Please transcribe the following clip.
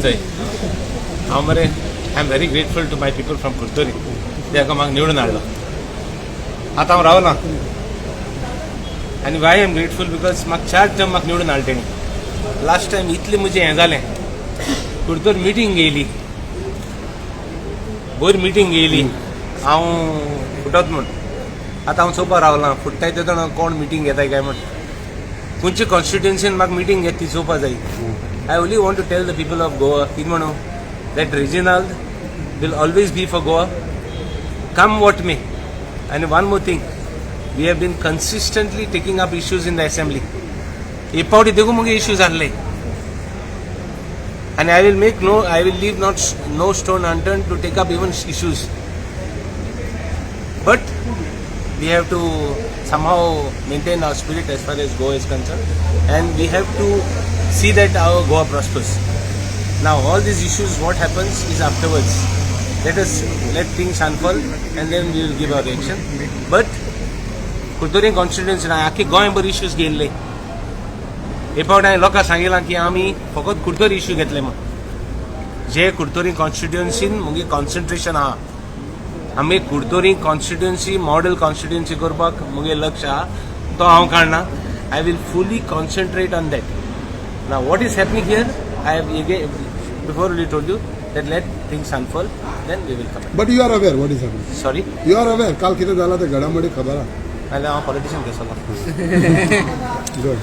चय, हांव मरे, I am very grateful to my people from Curtorim. ते म्हाका निवडून हाडलो, आतां हांव रावलां. आनी why am grateful? Because म्हाका चार टर्म म्हाका निवडून हाडले तेणी. लास्ट टायम इतलें म्हजें हें जालें, कुडतोर मिटींग घेयली, बरी मिटींग घेयली, हांव फुटत म्हूण. आतां हांव चोवपा रावलां, फुट्टाय तेदोना कोण मिटींग घेताय काय म्हूण. खंयचे कॉन्स्टिट्युएन्सीन म्हाका मिटींग घेत ती चोवपा जाय. I only want to tell the people of Goa कितें म्हणू, that Reginald will always be for Goa, come what may. And one more thing, we have been consistently taking up issues in the assembly. एक फावटी देखून मुगे issues आहले आनी I will leave not no stone unturned to take up even issues, but we have to somehow maintain our spirit as far as Goa is concerned, and we have to see that our Goa prospers. Now all these issues, what happens is afterwards. Let us let things unfold and then we will give our reaction. But Curtorim constituency आख्खे गोंयभर issues घेयल्ले. हे फावट हांवें लोकांक सांगिलां की आमी फकत Curtorim issue घेतले म्हूण. जे कुडतरी कॉन्स्टिट्युएन्सीन मुगे कॉन्सन्ट्रेशन आहा, आमी कुडतरी कॉन्स्टिट्युएन्सी मॉडेल कॉन्स्टिट्युएन्सी करपाक मुगे लक्ष आहा, तो हांव काडना. I will fully concentrate on that. Now what is happening here, I have before told you that let things unfold, then we will come. But you are aware what is happening? Sorry? You are aware काल कितें जालां ते घडामोडी खबर आहा? नाल्यार हांव politician कसलो? गुड.